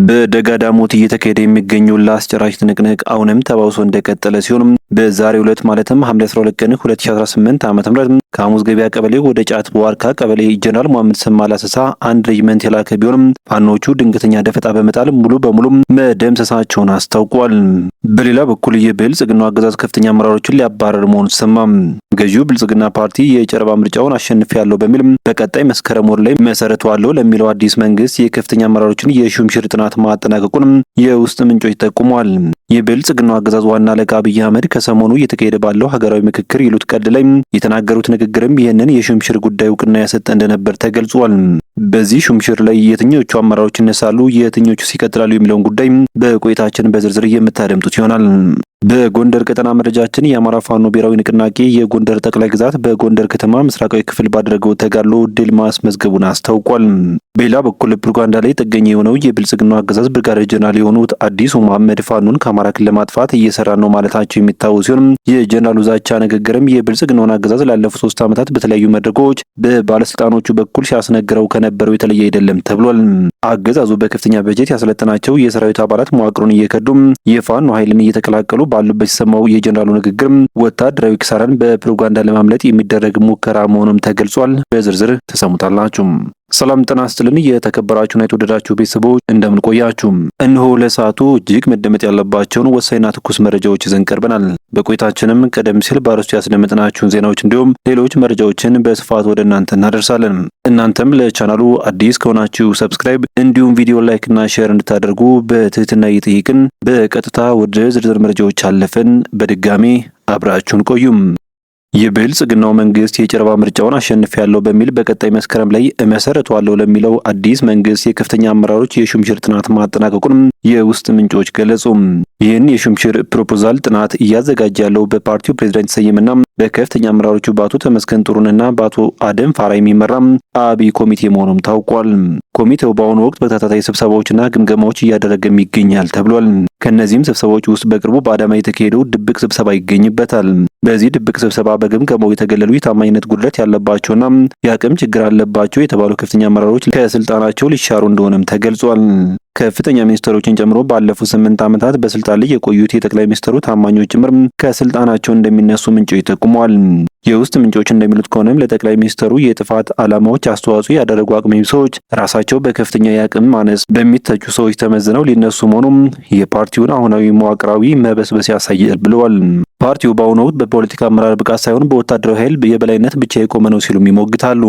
በደጋ ዳሞት እየተካሄደ የሚገኘው ለአስጨራሽ ትንቅንቅ አሁንም ተባብሶ እንደቀጠለ ሲሆን በዛሬው ዕለት ማለትም ሐምሌ 12 ቀን 2018 ዓ.ም ከሐሙስ ገበያ ቀበሌ ወደ ጫት ዋርካ ቀበሌ ጀነራል መሐመድ ሰማ ላሰሳ አንድ ሬጅመንት የላከ ቢሆንም ፋኖቹ ድንገተኛ ደፈጣ በመጣል ሙሉ በሙሉ መደምሰሳቸውን አስታውቋል። በሌላ በኩል የብልጽግናው አገዛዝ ከፍተኛ አመራሮችን ሊያባረር መሆኑ ተሰማ። ገዢው ብልጽግና ፓርቲ የጨረባ ምርጫውን አሸንፊያለሁ በሚል በቀጣይ መስከረም ወር ላይ መሰረተዋለሁ ለሚለው አዲስ መንግስት የከፍተኛ አመራሮችን የሹምሽር ጥናት ማጠናቀቁን የውስጥ ምንጮች ጠቁመዋል። የብልጽግናው አገዛዝ ዋና አለቃ አብይ አህመድ ከሰሞኑ እየተካሄደ ባለው ሀገራዊ ምክክር ይሉት ቀልድ ላይ የተናገሩት ንግግርም ይህንን የሹምሽር ጉዳይ እውቅና ያሰጠ እንደነበር ተገልጿል። በዚህ ሹምሽር ላይ የትኞቹ አመራሮች ይነሳሉ፣ የትኞቹ ይቀጥላሉ የሚለውን ጉዳይ በቆይታችን በዝርዝር የምታደምጡት ይሆናል። በጎንደር ቀጠና መረጃችን የአማራ ፋኖ ብሔራዊ ንቅናቄ የጎንደር ጠቅላይ ግዛት በጎንደር ከተማ ምስራቃዊ ክፍል ባደረገው ተጋድሎ ድል ማስመዝገቡን አስታውቋል። በሌላ በኩል ፕሮፓጋንዳ ላይ ጥገኛ የሆነው የብልጽግናው አገዛዝ ብርጋዴር ጀነራል የሆኑት አዲሱ መሐመድ ፋኖን ከአማራ ክልል ለማጥፋት እየሰራ ነው ማለታቸው የሚታወስ ሲሆን የጀነራሉ ዛቻ ንግግርም የብልጽግናውን አገዛዝ ላለፉት 3 ዓመታት በተለያዩ መድረኮች በባለስልጣኖቹ በኩል ሲያስነግረው ከነበረው የተለየ አይደለም ተብሏል። አገዛዙ በከፍተኛ በጀት ያሰለጠናቸው የሰራዊት አባላት መዋቅሩን እየከዱ የፋኖ ኃይልን እየተቀላቀሉ ባሉበት የሰማው የጀነራሉ ንግግር ወታደራዊ ኪሳራን በፕሮፓጋንዳ ለማምለጥ የሚደረግ ሙከራ መሆኑም ተገልጿል። በዝርዝር ተሰሙታላችሁ። ሰላም ጤና ይስጥልን። የተከበራችሁና የተወደዳችሁ ቤተሰቦች እንደምን ቆያችሁ? እነሆ ለሰዓቱ እጅግ መደመጥ ያለባቸውን ወሳኝና ትኩስ መረጃዎች ይዘን ቀርበናል። በቆይታችንም ቀደም ሲል በአርዕስቱ ያስደመጥናችሁን ዜናዎች እንዲሁም ሌሎች መረጃዎችን በስፋት ወደ እናንተ እናደርሳለን። እናንተም ለቻናሉ አዲስ ከሆናችሁ subscribe፣ እንዲሁም ቪዲዮ like እና share እንድታደርጉ በትህትና እየጠየቅን በቀጥታ ወደ ዝርዝር መረጃዎች አለፍን። በድጋሚ አብራችሁን ቆዩም። የብልጽግናው መንግስት የጨረባ ምርጫውን አሸንፊያለሁ በሚል በቀጣይ መስከረም ላይ እመሰረተዋለሁ ለሚለው አዲስ መንግስት የከፍተኛ አመራሮች የሹምሽር ጥናት ማጠናቀቁን የውስጥ ምንጮች ገለጹ። ይህን የሹምሽር ፕሮፖዛል ጥናት እያዘጋጀ ያለው በፓርቲው ፕሬዝዳንት ሰይምና በከፍተኛ አመራሮቹ በአቶ ተመስገን ጥሩነህና በአቶ አደም ፋራ የሚመራ አብይ ኮሚቴ መሆኑም ታውቋል። ኮሚቴው በአሁኑ ወቅት በተከታታይ ስብሰባዎችና ግምገማዎች እያደረገም ይገኛል ተብሏል። ከእነዚህም ስብሰባዎች ውስጥ በቅርቡ በአዳማ የተካሄደው ድብቅ ስብሰባ ይገኝበታል። በዚህ ድብቅ ስብሰባ በግምገማው የተገለሉ የታማኝነት ጉድለት ያለባቸውና የአቅም ችግር አለባቸው የተባሉ ከፍተኛ አመራሮች ከስልጣናቸው ሊሻሩ እንደሆነም ተገልጿል። ከፍተኛ ሚኒስትሮችን ጨምሮ ባለፉት 8 ዓመታት በስልጣን ላይ የቆዩት የጠቅላይ ሚኒስትሩ ታማኞች ጭምር ከስልጣናቸው እንደሚነሱ ምንጮች ጠቁመዋል። የውስጥ ምንጮች እንደሚሉት ከሆነም ለጠቅላይ ሚኒስትሩ የጥፋት ዓላማዎች አስተዋጽኦ ያደረጉ አቅመ ሰዎች ራሳቸው በከፍተኛ የአቅም ማነስ በሚተቹ ሰዎች ተመዝነው ሊነሱ መሆኑም የፓርቲውን አሁናዊ መዋቅራዊ መበስበስ ያሳያል ብለዋል። ፓርቲው በአሁኑ ወቅት በፖለቲካ አመራር ብቃት ሳይሆን በወታደራዊ ኃይል የበላይነት ብቻ የቆመ ነው ሲሉም ይሞግታሉ።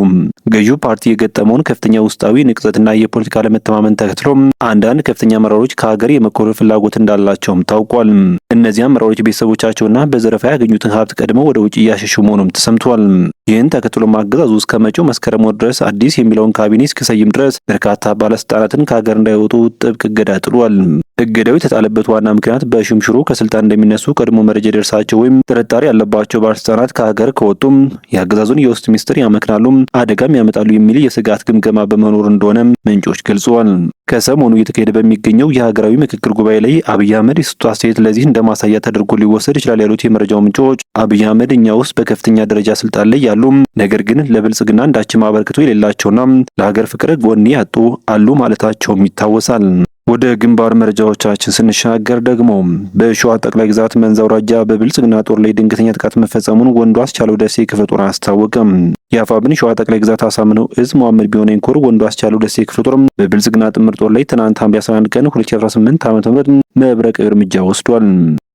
ገዢው ፓርቲ የገጠመውን ከፍተኛ ውስጣዊ ንቅዘትና የፖለቲካ አለመተማመን ተከትሎ አንዳንድ ከፍተኛ አመራሮች ከሀገር የመኮረፍ ፍላጎት እንዳላቸውም ታውቋል። እነዚህ አመራሮች ቤተሰቦቻቸውና በዘረፋ ያገኙትን ሀብት ቀድመው ወደ ውጭ እያሸሹ መሆኑም ተሰምቷል። ይህን ተከትሎም አገዛዙ እስከ መጪው መስከረም ወር ድረስ አዲስ የሚለውን ካቢኔ እስኪሰይም ድረስ በርካታ ባለስልጣናትን ከሀገር እንዳይወጡ ጥብቅ እገዳ ጥሏል። እገዳው የተጣለበት ዋና ምክንያት በሹምሽሩ ከስልጣን እንደሚነሱ ቀድሞ መረጃ የደረሳቸው ወይም ጥርጣሬ ያለባቸው ባለስልጣናት ከሀገር ከወጡም የአገዛዙን የውስጥ ሚስጥር ያመክናሉ፣ አደጋም ያመጣሉ የሚል የስጋት ግምገማ በመኖር እንደሆነ ምንጮች ገልጸዋል። ከሰሞኑ እየተካሄደ በሚገኘው የሀገራዊ ምክክር ጉባኤ ላይ አብይ አህመድ የሰጡት አስተያየት ለዚህ እንደ ማሳያ ተደርጎ ሊወሰድ ይችላል ያሉት የመረጃው ምንጮች አብይ አህመድ እኛ ውስጥ በከፍተኛ ደረጃ ስልጣን ላይ ያሉ ነገር ግን ለብልጽግና አንዳችም አበርክቶ የሌላቸውና ለሀገር ፍቅር ጎኔ ያጡ አሉ ማለታቸውም ይታወሳል። ወደ ግንባር መረጃዎቻችን ስንሻገር ደግሞ በሸዋ ጠቅላይ ግዛት መንዝ አውራጃ በብልጽግና ጦር ላይ ድንገተኛ ጥቃት መፈጸሙን ወንዱ አስቻለው ደሴ ክፍለ ጦር አስታወቀም። የአፋብን ሸዋ ጠቅላይ ግዛት አሳምነው እዝ መሐመድ ቢሆነኝ ኮር ወንዱ አስቻለው ደሴ ክፍለ ጦር በብልጽግና ጥምር ጦር ላይ ትናንት ሐምሌ 11 ቀን 2018 ዓ.ም መብረቃዊ እርምጃ ወስዷል።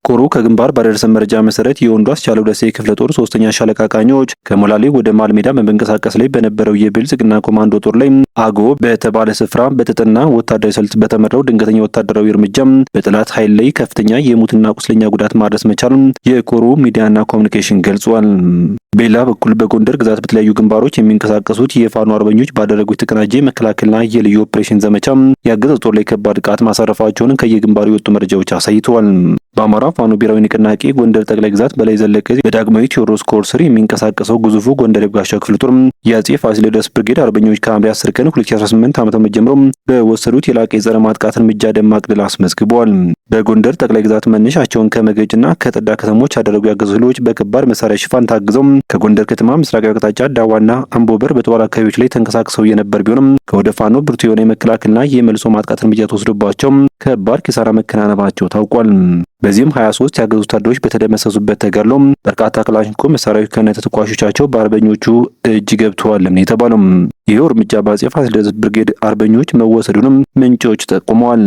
ኮሩ ከግንባር ባደረሰ መረጃ መሰረት የወንዱ አስቻለው ደሴ ክፍለ ጦር ሶስተኛ ሻለቃ ቃኞች ከሞላሌ ወደ ማልሜዳ በመንቀሳቀስ ላይ በነበረው የብልጽግና ኮማንዶ ጦር ላይ አጎ በተባለ ስፍራ በተጠና ወታደራዊ ስልት በተመራው ድንገተኛ ወታደራዊ እርምጃ በጠላት ኃይል ላይ ከፍተኛ የሙትና ቁስለኛ ጉዳት ማድረስ መቻሉን የኮሩ ሚዲያና ኮሚኒኬሽን ገልጿል። በሌላ በኩል በጎንደር ግዛት በተለያዩ ግንባሮች የሚንቀሳቀሱት የፋኖ አርበኞች ባደረጉት የተቀናጀ መከላከልና የልዩ ኦፕሬሽን ዘመቻ የአገዛዙ ጦር ላይ ከባድ ጥቃት ማሳረፋቸውን ከየግንባሩ የወጡ መረጃዎች አሳይተዋል። በአማራ ፋኖ ብሔራዊ ንቅናቄ ጎንደር ጠቅላይ ግዛት በላይ ዘለቀ በዳግማዊ ቴዎድሮስ ኮር ስር የሚንቀሳቀሰው ግዙፉ ጎንደር የበጋሻው ክፍለ ጦር የአጼ ፋሲለደስ ብርጌድ አርበኞች ከሐምሌ 10 ቀን 2018 ዓ.ም ጀምሮ በወሰዱት የላቀ የጸረ ማጥቃት እርምጃ ደማቅ ድል አስመዝግበዋል። በጎንደር ጠቅላይ ግዛት መነሻቸውን ከመገጭና ከጠዳ ከተሞች ያደረጉ ያገዙ ኃይሎች በከባድ መሳሪያ ሽፋን ታግዘው ከጎንደር ከተማ ምስራቃዊ አቅጣጫ ዳዋና አምቦበር በተባሉ አካባቢዎች ላይ ተንቀሳቅሰው የነበር ቢሆንም ከወደ ፋኖ ብርቱ የሆነ የመከላከልና የመልሶ ማጥቃት እርምጃ ተወስዶባቸው ከባድ ኪሳራ መከናነባቸው ታውቋል። በዚህም 23 የአገዛዙ ወታደሮች በተደመሰሱበት ተጋድሎ በርካታ ክላሽንኮቭ መሳሪያዎች ከነተተኳሾቻቸው በአርበኞቹ እጅ ገብተዋል ነው የተባለው። ይኸው እርምጃ በአጼ ፋሲለደስ ብርጌድ አርበኞች መወሰዱንም ምንጮች ጠቁመዋል።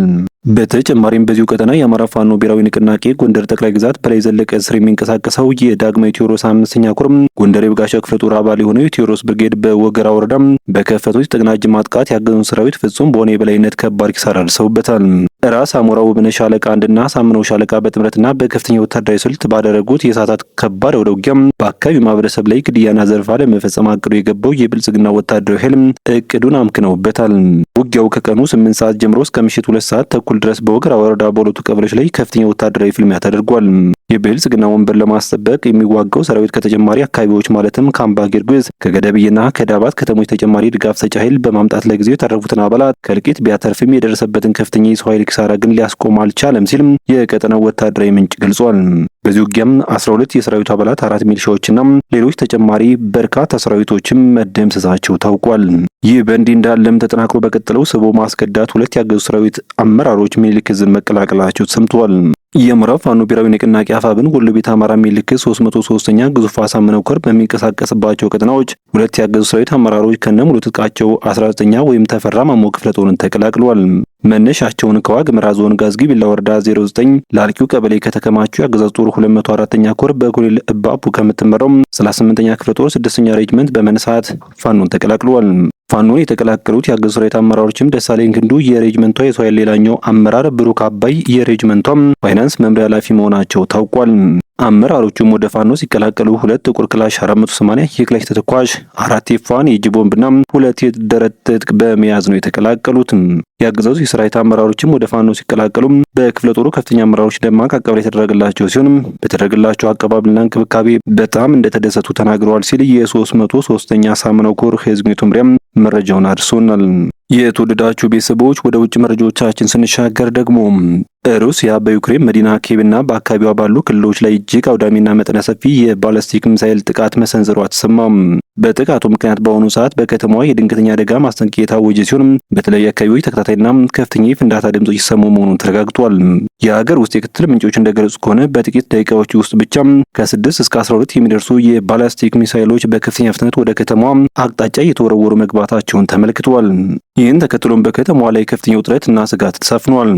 በተጨማሪም በዚሁ ቀጠና የአማራ ፋኖ ብሔራዊ ንቅናቄ ጎንደር ጠቅላይ ግዛት በላይ ዘለቀ ስር የሚንቀሳቀሰው የዳግማዊ ቴዎድሮስ አምስተኛ ኮር ጎንደር የበጋሻው ክፍለ ጦር አባል የሆነው የቴዎድሮስ ብርጌድ በወገራ ወረዳ በከፈቱት የተቀናጀ ማጥቃት ያገዙን ሰራዊት ፍጹም በሆነ የበላይነት ከባድ ኪሳራ አድርሰውበታል። ራስ አሞራው ውብነህ ሻለቃ አንድና ሳምነው ሻለቃ በጥምረትና በከፍተኛ ወታደራዊ ስልት ባደረጉት የሰዓታት ከባድ አውደ ውጊያም በአካባቢው ማህበረሰብ ላይ ግድያና ዘረፋ ለመፈጸም አቅዶ የገባው የብልጽግና ወታደራዊ ኃይል እቅዱን አምክነውበታል። ውጊያው ከቀኑ 8 ሰዓት ጀምሮ እስከ ምሽት 2 ሰዓት ተኩል ድረስ በወገራ ወረዳ በሁለቱ ቀበሌዎች ላይ ከፍተኛ ወታደራዊ ፍልሚያ ተደርጓል። የብልጽግና ወንበር ለማስጠበቅ የሚዋጋው ሰራዊት ከተጨማሪ አካባቢዎች ማለትም ከአምባ ጊዮርጊስ፣ ከገደብዬና ከዳባት ከተሞች ተጨማሪ ድጋፍ ሰጪ ኃይል በማምጣት ለጊዜው የተረፉትን አባላት ከእልቂት ቢያተርፍም የደረሰበትን ከፍተኛ የሰው ኃይል ኪሳራ ግን ሊያስቆም አልቻለም ሲልም የቀጠናው ወታደራዊ ምንጭ ገልጿል። በዚህ ውጊያም 12 የሰራዊቱ አባላት፣ 4 ሚሊሻዎችና ሌሎች ተጨማሪ በርካታ ሰራዊቶችም መደምሰሳቸው ታውቋል። ይህ በእንዲህ እንዳለም ተጠናክሮ በቀጠለው ስቦ ማስከዳት ሁለት ያገዙ ሰራዊት አመራሮች ምኒልክ ዕዝን መቀላቀላቸው ተሰምቷል። የአማራ ፋኖ ብሔራዊ ንቅናቄ አፋብን ወሎ ቤተ አማራ ምኒልክ 303ኛ ግዙፍ አሳምነው ኮር በሚንቀሳቀስባቸው ቀጠናዎች ሁለት ያገዙ ሰራዊት አመራሮች ከነሙሉ ትጥቃቸው 19ኛ ወይም ተፈራ ማሞ ክፍለ ጦርን ተቀላቅለዋል። መነሻቸውን ከዋግ ኽምራ ዞን ጋዝጊብላ ወረዳ 09 ላልቂው ቀበሌ ከተከማቹ የአገዛዙ ጦር 204ኛ ኮር በኮሎኔል እባቡ ከምትመራው 38ኛ ክፍለ ጦር 6ኛ ሬጅመንት በመነሳት ፋኖን ተቀላቅለዋል። ፋኖን የተቀላቀሉት የአገዛዙ ሰራዊት አመራሮችም ደሳለኝ ክንዱ የሬጅመንቷ የሰው ኃይል ሌላኛው አመራር ብሩክ አባይ የሬጅመንቷ ፋይናንስ መምሪያ ኃላፊ መሆናቸው ታውቋል። አመራሮቹም ወደ ፋኖ ሲቀላቀሉ ሁለት ጥቁር ክላሽ 480 የክላሽ ተተኳሽ፣ 4 F1 የእጅ ቦምብና ሁለት የደረት ትጥቅ በመያዝ ነው የተቀላቀሉት። የአገዛዙ የሰራዊት አመራሮችም ወደ ፋኖ ሲቀላቀሉ በክፍለ ጦሩ ከፍተኛ አመራሮች ደማቅ አቀባበል የተደረገላቸው ሲሆን በተደረገላቸው አቀባበልና እንክብካቤ በጣም እንደተደሰቱ ተናግረዋል ሲል የ303ኛ አሳምነው ኮር ህዝብ ግንኙነት መምሪያ መረጃውን አድርሶናል። የተወደዳችሁ ቤተሰቦች ወደ ውጭ መረጃዎቻችን ስንሻገር ደግሞ ሩሲያ በዩክሬን መዲና ኪየቭና በአካባቢዋ ባሉ ክልሎች ላይ እጅግ አውዳሚና መጠነ ሰፊ የባላስቲክ ሚሳይል ጥቃት መሰንዘሯ ተሰማም። በጥቃቱ ምክንያት በአሁኑ ሰዓት በከተማዋ የድንገተኛ አደጋ ማስጠንቀቂያ የታወጀ ሲሆን በተለያዩ አካባቢዎች ተከታታይና ከፍተኛ የፍንዳታ ድምጾች ይሰሙ መሆኑን ተረጋግጧል። የሀገር ውስጥ የክትትል ምንጮች እንደገለጹ ከሆነ በጥቂት ደቂቃዎች ውስጥ ብቻ ከ6 እስከ 12 የሚደርሱ የባላስቲክ ሚሳይሎች በከፍተኛ ፍጥነት ወደ ከተማዋ አቅጣጫ እየተወረወሩ መግባታቸውን ተመልክቷል። ይህን ተከትሎም በከተማዋ ላይ ከፍተኛ ውጥረት እና ስጋት ተሰፍኗል።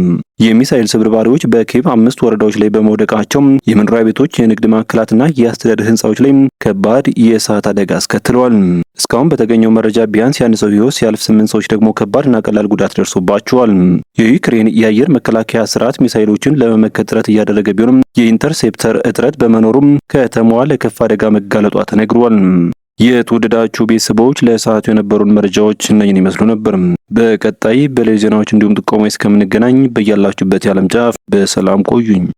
የሚሳይል ስብርባሪዎች በኬቭ አምስት ወረዳዎች ላይ በመውደቃቸው የመኖሪያ ቤቶች፣ የንግድ ማዕከላትና የአስተዳደር ህንፃዎች ላይ ከባድ የእሳት አደጋ አስከትለዋል። እስካሁን በተገኘው መረጃ ቢያንስ የአንድ ሰው ህይወት ሲያልፍ 8 ሰዎች ደግሞ ከባድና ቀላል ጉዳት ደርሶባቸዋል። የዩክሬን የአየር መከላከያ ስርዓት ሚሳይሎችን ለመመከት ጥረት እያደረገ ቢሆንም የ interceptor እጥረት በመኖሩም ከተማዋ ለከፍ አደጋ መጋለጧ ተነግሯል። የተወደዳችሁ ቤተሰቦች ለሰዓቱ የነበሩን መረጃዎች እነኝን ይመስሉ ነበር። በቀጣይ በሌሎች ዜናዎች እንዲሁም ጥቆማ እስከምንገናኝ በያላችሁበት የዓለም ጫፍ በሰላም ቆዩኝ።